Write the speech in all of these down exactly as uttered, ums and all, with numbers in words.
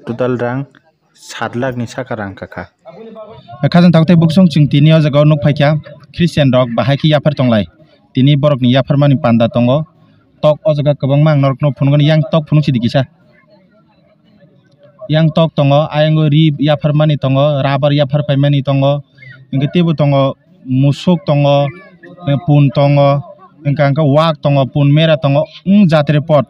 Total rang sat lakh ni saka rang kakha. Khajang tok tei buksong chwng tini o jaga o nuk phaikha, Christian rok bahai khe yaphar tonglai. Tini borok ni yaphar mani panda tongo. Tok o jaga kwbangma ang norok no phunukgo, yang tok phunuk sidi kisa. Yang tok tongo, ayang o ri yaphar mani tongo, rubber yaphar pai mani tongo, hwnkhe teibo tongo, musuk tongo, pun tongo, hwnkhe hwnkhe wak tongo, pun mera tongo, wng jatre pot.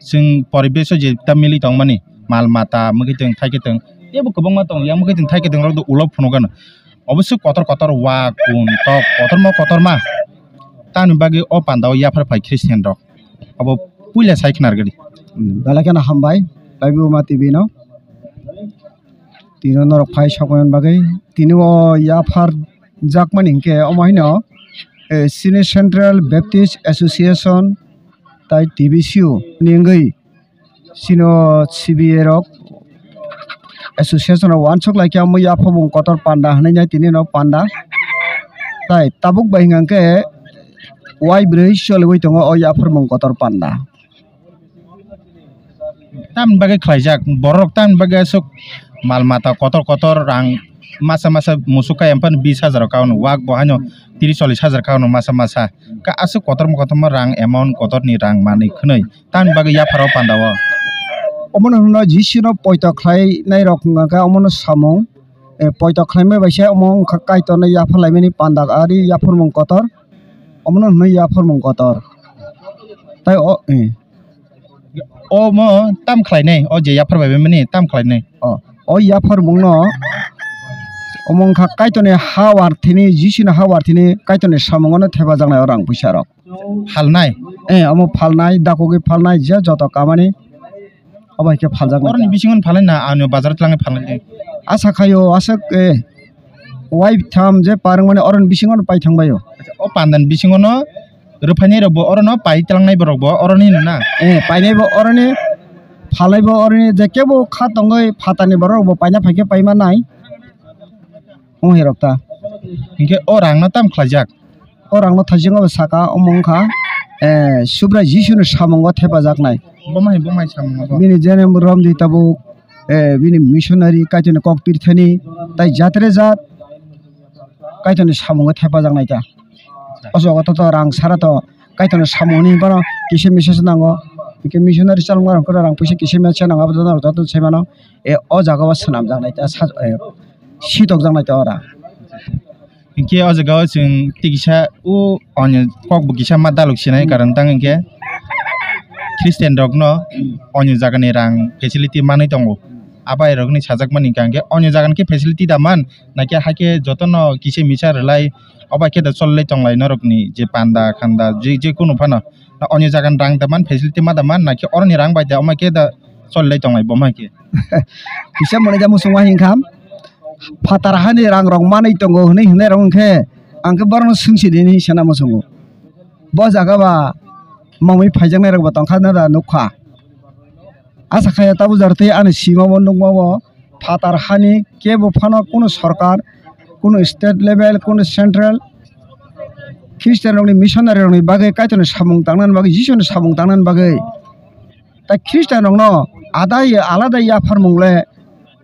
Chwng poribesh o je ta mili tongmani, mal mata, mwkhwtwng, thaikhe twng, teibo kwbangma tongo, yang mwkhwtwng, thaikhe twng rok do ulo phunukgano. Obosi kotor kotor wak, pun, tok, kotorma kotorma. Tamni bagwi o panda o yaphar phai Christian rok. Abo puila sai khna rwgwdi. Hmm, belai kheno hambai, Laibuma T V no. Tini norok phai sokmani bagwi. Tini o yaphar jakmani hinkhe omo haino, eh, chini Central Baptist Association tai T B C O ni wngwi chini o C B A rok association rok uansuk laikha, omo yaphar mung kotor panda hinwi nai tini no panda. Tai tabuk bai hwnkha khe wai bwrwi choliwi tongo o yaphar mung kotor panda. Tamni bagwi khlaijak, borok tamni bagwi aswk mal mata kotor kotor rang masa masa musuk kaya phano bis hajar o kaono, wak bo haino tris chollis hajar kaono masa masa. Ka aswk kotorma kotorma rang, amount kotorni rang manwi khwnwi tamni bagwi yapharo panda o. Omono hwnwi Jisuno poito khlainai rok wngkha khe omono samung, eh, poito khlaimai bai se omo wngkha Kaitorno yaphar laimani panda, ari yaphar mung kotor, omono hwnwi yaphar mung kotor. Tai o, eh. Omo tam khlainai, o je yaphar bai mani tam khlainai. O, o yaphar mungno omo wngkha Kaitorni ha warthini, Jisuni ha warthini Kaitorni samungono thepajaknai o rang puisa rok. Phalnai? Eh, omo phalnai, dakugwi phalnai, je joto kamani obo hai khe phaljaknai. Oroni bisingo phalnai na, ano bazar twlangwi phalnai? Asa khaio, aswk, eh, wai tham je parwngmani oroni bisingono pai thangbaio. O pandan bisingono rwphainai rokbo orono pai twlangnai borokbo oroni hino na? Eh, painaibo oroni, phalnaibo oroni, je kebo kha tongwi phatarni borok rokbo paina phaikhe paima nai. Omo hai rok ta. Hinkhe o rangno tam khlaijak? O rangno thaijak obo saka, omo wngkha, eh, Subrai Jisuni samungo thepajaknai. Bomo hai, bomo hai samungo bo? Bini jenem romdi tabuk, eh, bini missionary Kaitorni kok pirithani, tai jatre jat Kaitorni samungo thepajaknai ta. O jaga to, to rang sara to Kaitorni samung hwnwi bono kisa misa se nango. Hwnkhe missionary chalokma rok rang puisa kisa misa se nango, abo joto joto sai mano. E, o jaga o swnamjaknai ta, sa-, e, sitokjaknai ta ora. Hinkhe o jaga o chwng tei kisa o onyo kok bo kisa ma dalok sinai, karon tang hinkhe Christian rok no onyo jaga ni rang facility manwi tongo. Abai rok ni sajak mani hinkhe onyo jaga ni khe facility da man, naikhe haikhe joto no kisa misa rwlai, obo hai khe da cholai tonglai norok ni je panda khanda je, je kunu phano. Na onyo jaga ni rang da man, facility ma da man, naikhe oroni rang bai da omo khe da cholai tonglai bo ma khe. Kisa mwnwi da muchungma hinkha, phatar hani rang rok manwi tongo hwnwi hwnwi rok hinkhe ang khe borokno swngsi di hinwi sana muchungo. Bo jaga ba mamwi phaijaknai rok bo tongkha na da nukha. Asa khaya tabuk jaro tei ani sima bo nukma bo phatar hani kebo phano kunu sorkar, kunu state level, kunu central Christian rokni missionary rokni bagwi Kaitorni samung tangnani bagwi, Jisuni samung tangnani bagwi. Tai Christian rokno adai aladai yapharmung le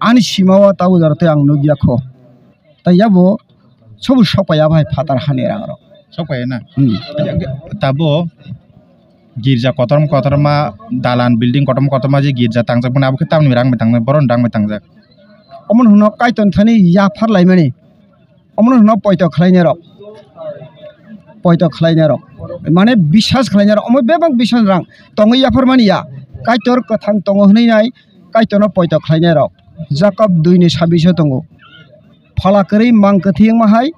ani sima o tabuk jaro tei ang nukya kho. Tai yabo sobo sokpaiya bai phatar hani rang rok. Sokpaiya na? Hmm. Tabo girja kotorma kotorma, dalan building kotorma kotorma je girja tangjak mani abo khe tamni rang bai tangjak, boroni rang bai tangjak? Omono hwno Kaitor thani yaphar laimani. Omono hwno poito khlainai rok. Poito khlainai rok. Mane biswas khlainai rok. Omo bebak biswas rang tongwi yaphar mani ya. Kaitor kwthang tongo hwnwi nai Kaitorno poito khlainai rok. Jakob dui ni sabbish o tongo. Phala kwrwi mang kwthwi wngma hai,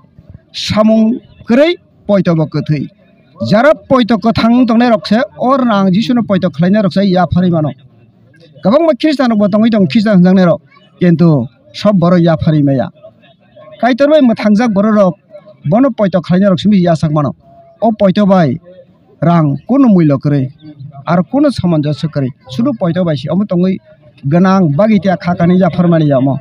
samung kwrwi poito bo kwthwi. Jara poito kwthang wng tongnai rok se, o rang Jisuno poito khlainai rok se yapharwi mano. Kwbangma Christian rok bo tongwi tongo, Christian hwnjaknai rok, kintu sob borok yapharwi maya. Kaitor bai mwthangjak borok rok bono poito khlainai rok simi yasak mano. O poito bai rang kunu muilo kwrwi, aro kunu samanjasya kwrwi, sudu poito bai se omo tongwi gwnang bagwi tei kha kani yaphar mani ya omo.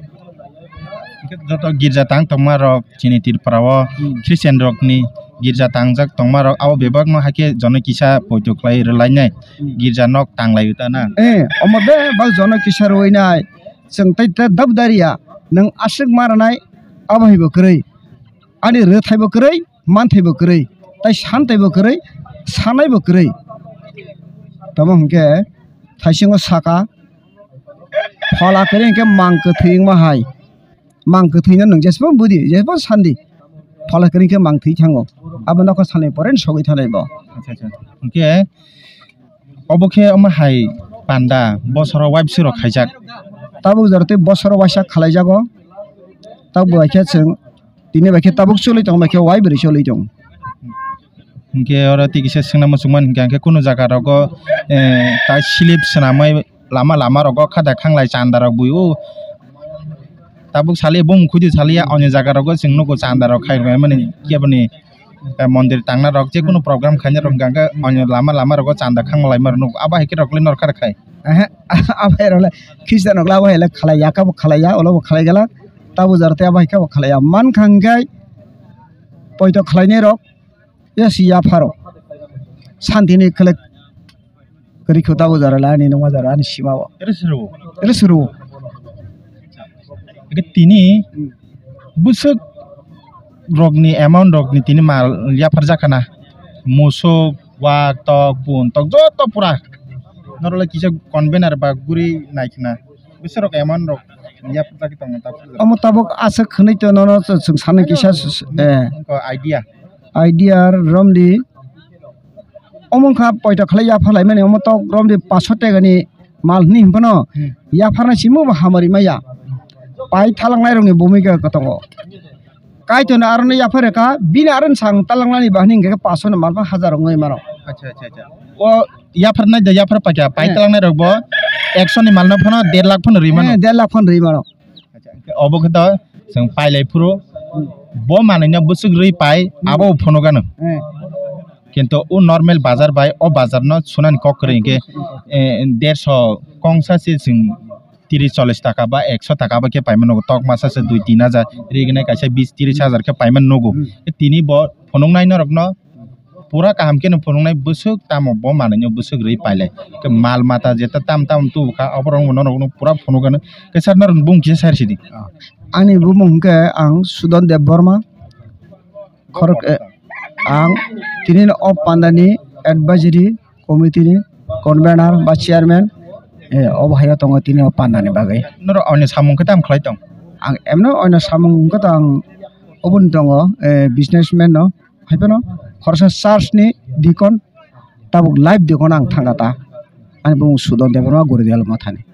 Joto girja tang tongma rok chini Tripura o, hmm, Christian rok ni girja tangjak tongma rok abo bebak no hakhe jono kisa poito khlai rwlainai, hmm, girja nok tanglai ta na? Eh, omo bebak jono kisa rwinai, Chwng tei ta dab dariya, nwng aswk ma rwnai, abo hai bo kwrwi. Ani rwthai bo kwrwi, manthai bo kwrwi, tei santai bo kwrwi, sanai bo kwrwi. Tamo hwnkhe thaisingo saka, phola kwrwi hwnkhe mang kwthwi wngma hai. Mang kwthwino nwng jesbo budi, jesbo sandi. Phola kwrwi khe mang thwi thango. Abo nokha salni pore sogwi thanai bo. Acha, acha. Hwnkhe obo khe omo hai panda bosoro waibsi rok khaijak. Tabuk jora tei bosoro waisa khalaijago. Tabuk bai khe chwng tini bai khe tabuk choli tong bai khe waibrwi choli tong. Hwnkhe oro tei kisa swngna muchungmani hwnkhe ang khe kunu jaga rogo, eh, tai slip swnamwi lama lama rogo khada khanglai chanda rok bui o. Tabuk sali bung khudi saliya oni jaga rogo chwng nugo chanda rok khai rwmani keboni, eh, mondir tangna rok je kunu program khaina rok hwnkhe oni lama lama rogo chanda khanglaima rok nugo abo hai khe rok le norkha rwkhai. Ehe, abo hai rok le Christian rok le abo hai le khalai ya kabo khalai ya olo bo khalai gala tabo jora tei abo hai kabo khalai ya mankha hwnkhe poito khlainai rok. Yes, yapharo. Santini khlek. Kwrwi kho tabuk jora la ani nungma jora ani sima o. Ere suru. Ere suru. Eke tini bwswk rokni amount rokni tini mal yaphar jakana. Musuk, wak, tok, pun, tok joto pura. Norole kisa convener ba guri naikhna. Bwswk rok amount rok yaphar jagwi tongo tabuk. Omo tabuk aswk khwnwi to nono chwng sanwi kisa s-, s-, eh. Wngkha idea. Idea romdi. Omo wngkha poito khlai yaphar laimani omo tok romdi paso tegani mal hwnwi hwnphano Hmm. Yapharnai simi bo hamari maya. Pai thalangnai rokni bumika kwtongo. Kaitorni aroni yaphar rwkha, bini aroni sang talangnani bahini hwnkhe paso ni malpha hajar wngwi mano. Acha, acha, acha. O yaphar nai da, yaphar paikha, pai Eh. talangnai rok bo ekso ni malno phano der lakh phano rwi mano. Eh, der lakh phano rwi mano. Acha, obo khe to chwng pailai phuru, bo manwino bwswk rwi pai, Hmm. abo phunukgano. Eh. Kintu o normal bazar bai o bazar no sunani kok kwrwi hwnkhe, eh, derso kongsa se chwng tris chollis taka ba ekso taka bai khe paimani nugo, tok masa se dui tin hajar, rignai kaisa bis tris hajar khe paimani nugo. Hmm. Tini bo phunuknai norokno pura kaham kheno phunuknai bwswk tamo bo manwino bwswk rwi pailai. Khe mal mata jeta tam tam tubukha oborokno norokno pura phunukgano. Khe sir norokni bumung kisa sir sidi. Ani bumung hwnkhe ang Sudan Debbarma. Khorok, eh, ang tini o pandani advisory committee ni convener ba chairman, eh, obo hai o tongo tini o pandani bagwi. Norok oino samung khe tamo khlai tong? Ang emno oino samung wngkha to ang oboni tongo, eh, businessman no, hai phano khoroksa church ni deacon, tabuk live deacon ang thangkha ta. Ani bumung Sudan Debbarma Guridial Mothani.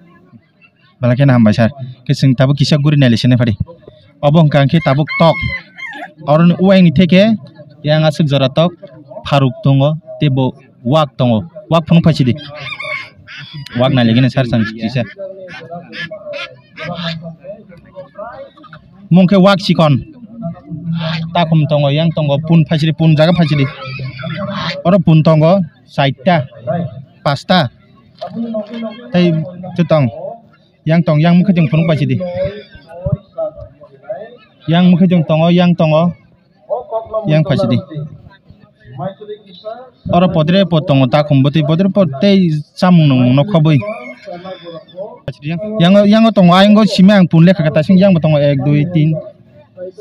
Belai kheno hambai sir. Khe chwng tabuk kisa guri nailai sini phadi. Obo hwnkha hwnkhe tabuk tok. Oroni uaini theke yang aswk jora tok pharuk tongo, tei bo wak tongo. Wak phunuk phaisidi. Wak nailai gini sir chwng kisa. Mung khe wak chikon. Takhum tongo, yang tongo, pun phaisidi, pun jaga phaisidi. Oro pun tongo, saita, pasta. Tei chwtong. Yang tong, yang mukhe jeng phunuk paisidi. Yang mukhe jeng tongo, yang tongo. Yang paisidi. Oro podre pod tongo, takhum bwtwi podre pod tei chamung nung nokha bwi. Yang, yang tongo, ayang simi ang pun lekha kata sing yang bo tongo, ek, dui, tin,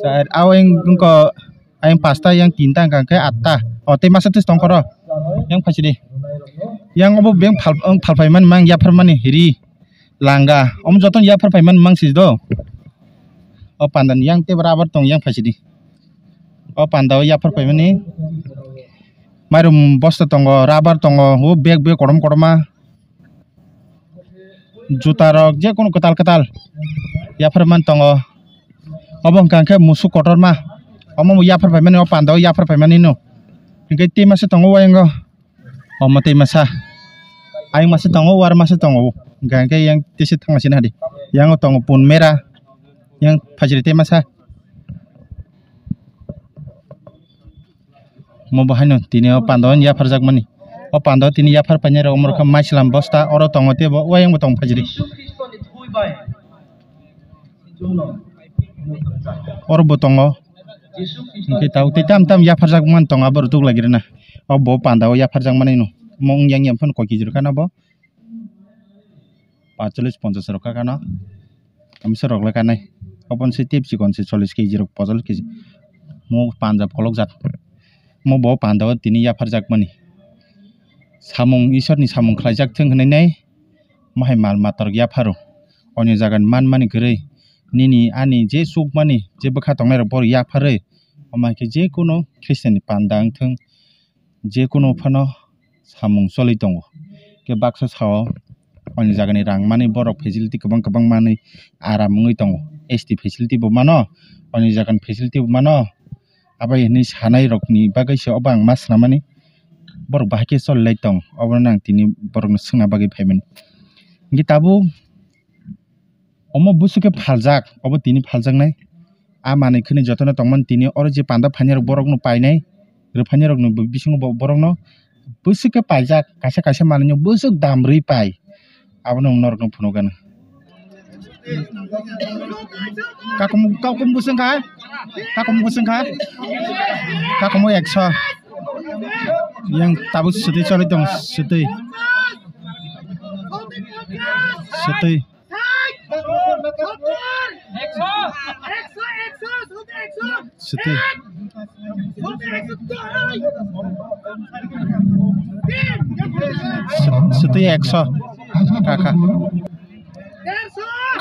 char, aweng wngkha, ayang pasta, yang tinta, hwnkha khe atta. O tei masa tis tongkhoro. Yang paisidi. Yang obo beng phal, phal phaimani mang yaphar mani hiri. Langa, omo jotono yaphar paimani mang sidi do. O panda ni yang tei rubber tong yang phaisidi. O panda o yaphar paimani. Mairum bosta tongo, rubber tongo, o bag bag kotom kotomma. Juta rok je kono kwtal kwtal yaphar man tongo. Obo hwnkha khe musuk kotorma. Omo bo yaphar paimani, o panda o yaphar paimani no. Hwnkhe tei masa tongo o ayang o. Omo tei masa. Ayang masa tongo, war masa tongo. Hwnkha khe yang tisa thangma sina di. Yang o tongo pun mera. Yang phajri tei masa. Omo bo haino tini o panda o yapharjakmani. O panda o tini yaphar painai rok omo rok khe maislam bosta oro tongo tei bo, o ayang bo tongo phajri. Oro bo tongo. Hwnkhe tabuk tei tam tam yapharjak man tongo, abo rwtuk lagirina. O bo panda o yapharjak manwi no. Omo wng yang yang phano koi kejor khana bo. Paanchchallis ponchash rok kha khana. Amsa rok le kanai. Oboni se tip chikon se chollish kg rok, pocholish kg. Mo panda pholok jak. Mo bo panda o tini yaphar jak mani. Samung Isor ni samung khlai jak thung hinui nai. Mo hai mal mata rok yapharo. Onyo jaga ni man mani kwrwi. Nini ani je chuk mani, je bwkha tongnai rok bo yapharwi. Omo hai khe je kunu Christian ni panda wng thung. Je kunu phano samung choli tongo. Khe baksa sao ani jagani rang mani borok facility kwbang kwbang manwi aram wngwi tongo. S T facility bo mano, ani jagani facility bo mano. Abai hinwi sanai rokni bagwi se obo ang ma swnamani. Borok bahai khe choli lai tong, obono ang tini borokno swngna bagwi phaimani. Hinkhe tabuk Omo bwswk khe phaljak, obo tini phaljaknai. A manwi khwnwi jotono tongmani tini oro je panda phainairok borokno painai, rwphainairokni bisingo bo-, borokno bwswk khe paijak, kaisa kaisa manwino bwswk dam rwi pai. Abono ang norokno phunukgano. Kakumu, kakumu bwswk kha? Kakumu bwswk kha? Kakumu ekso. Yang tabuk swtwi choli tong, swtwi. Swtwi. Swtwi. Swtwi ekso. Kha, kha.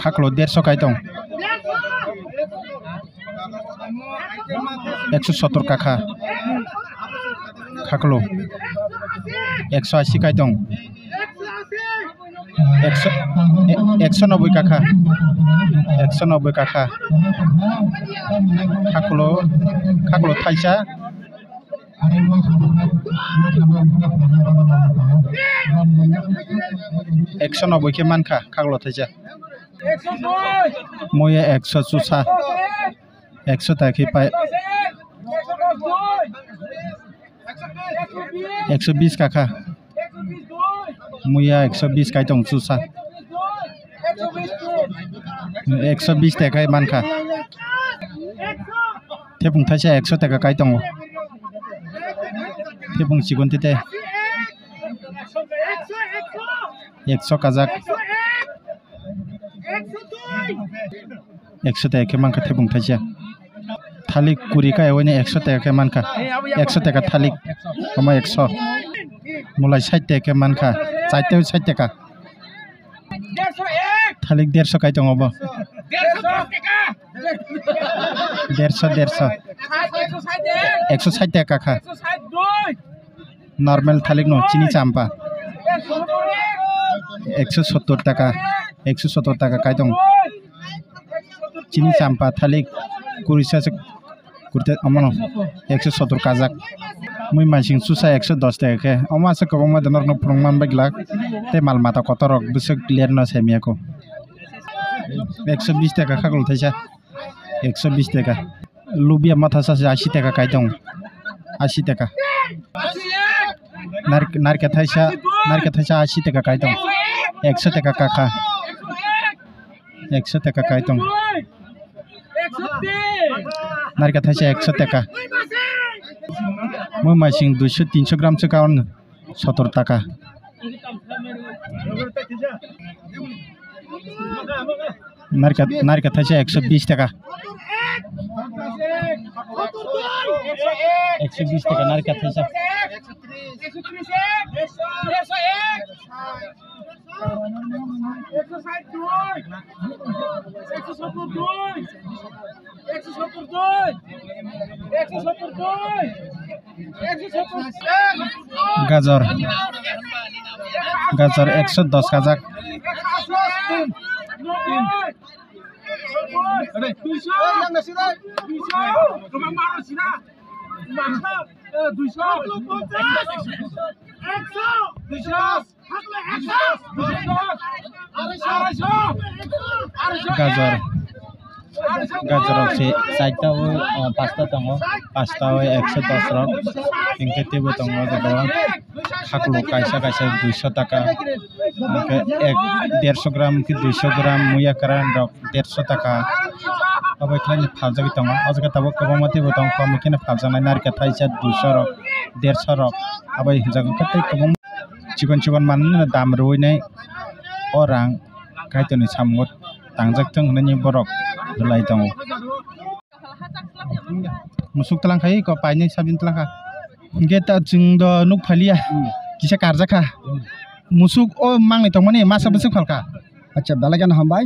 Khaklo derso kai tong. Ekso sottor kha kha. Khaklo. Ekso asi kai tong. Ekso, e-, ekso noboi kha kha. Ekso noboi kha kha. Khaklo, khaklo thaisa. Ekso noboi khe mankha khaklo thaisa. Muya ekso chusa. Ekso ta khe pai. Ekso bis kha kha. Muya ekso bis kai tong chusa. Ekso bis ta khe mankha. Thepung thaisa ekso taka kai tongo. Thepung chikon tete. Ekso kajak. Ekso taka khe mankha thepung thaisa. Thalik kuri kai oini ekso taka khe mankha. Ekso taka thalik. Omo ekso. Mulai sait taka khe mankha. Chaita sait taka. Thalik derso kai tongo bo. Derso, derso. Ekso sait taka kha. Normal thalik no chini champa. Ekso sottor taka, ekso sottor taka kai tong. Chini champa thalik kurisa se. Kurte omono ekso sottor kajak. Mui maising chusa ekso dos taka khe. Omo asa kwbangma norokno phunukma bagwi glak. Tei mal mata kotor rok bwswk lerno saimiyako. Ekso bis taka khaklo thaisa. Ekso bis taka. Lubia matha sase asi taka kai tong. Asi taka. Nar-, narikha thaisa, narikha thaisa asi taka kai tong. Ekso taka kha kha. Ekso taka kai tong. Narikha thaisa ekso taka. Mui maising duiso tinso gram se kaon sottor taka. Narikha, narikha thaisa ekso bis taka. Ekso bis taka narikha thaisa. Gajor, gajor ekso dos kajak. Gajor, gajor rok se chaita o, ah, pasta tongo, pasta o ekso dos rok, hinkhe teibo tongo o jaga o khaklo kaisa kaisa duiso taka, hinkhe ek, derso gram hinkhe duiso gram muya kwran rok derso taka. Obo khlai phaljagwi tongo, o jaga tabuk kwbangma teibo tongo, koma kheno phaljaknai narikha thaisa duiso rok, derso rok, abo hinjak tei kwbangma. Chikon chikon manmano dam rwui nai o rang Kaitorni samungo Tangjak thung hwnwi borok rwlai tongo. Musuk tlang khai ko painai sabin tlang kha. Hwnkhe ta chwng do nuk phaliya. Kisa karjak kha. Musuk o mangnai tongmani masa bwswk phalkha. Acha, belai kheno hambai.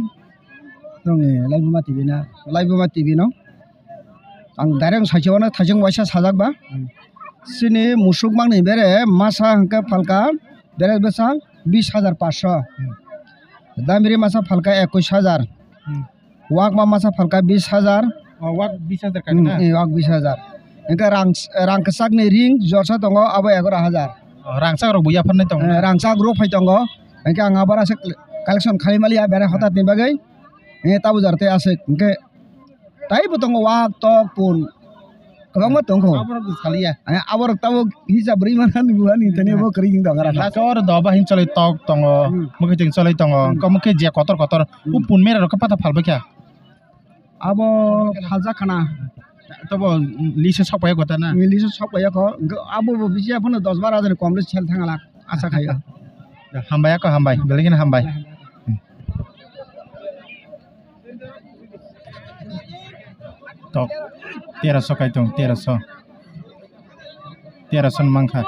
Nongni Laibuma T V na, Laibuma T V no. Ang direct saikhe wano thaising waisa sajak ba. Hmm. Chini musuk mangni bere masa hwnkhe phalka bere bwsang bis hajar paanch sho. Hmm. Damiri masa phalka ekush hajar. Hmm. Wakma masa phalka bis hajar. Oh, wak bis hajar kha Hmm, na? Eh, wak bis hajar. Hwnkhe rang, rang kwchakni ring jorsa tongo abo egaroh hajar. Oh, rangchak rok bo yapharnai tongo Eh, na? Rangchak rok phai tongo. Hwnkhe ang abo aswk collection khlai maliya bere hotat ni bagwi. Eh, tabo jar tei aswk. Hwnkhe taibo tongo wak tok pun. Kwbangma tongkho. Aborok saliya. Eh, aborok tabuk hisa bwrwi manani buhani tani bo kwrwi wng tong kha. Last o oro doba hin choloi tok tongo, Hmm. mukhe ting choloi tongo, Hmm. ko mukhe je kotor kotor, Hmm. u pun mera rok khe pata phalbai kha. Abo phaljak khana. Tobo list o sok paiya kho ta na? List o sok paiya kho. Abo bo bisi aphano dos baro hajar ni kom le sel thang ala asa khaio. Hambai ako hambai, belai kheno hambai. Tok, teroso kai tong, teroso. Teroso ni mankha.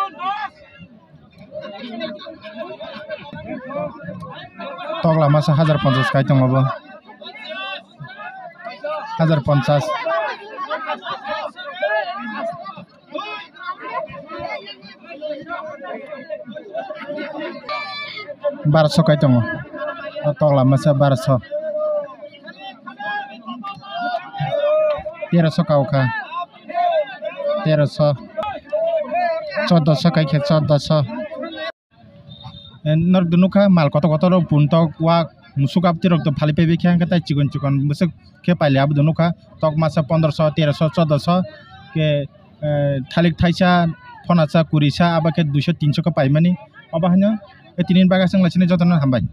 Tokla masa hajar ponchas kai tongo bo. Hajar ponchas. Barso kai tongo. O tokla masa barso. Teroso kau kha. Teroso. Choddoso kai khe choddoso. Eh, norok nukha mal kotor kotor rok pun tok wak musuk abti rok to phali paibai khe hwnkhe tai chikon chikon bwswk khe paili abo nukha tok masa pondroso, teroso, choddoso khe, eh, thalik thaisa, phonasa, kurisa, abo khe duiso, tinso khe paimani. Obo haino, eh, tini bagwi aswk laisini jotono hambai.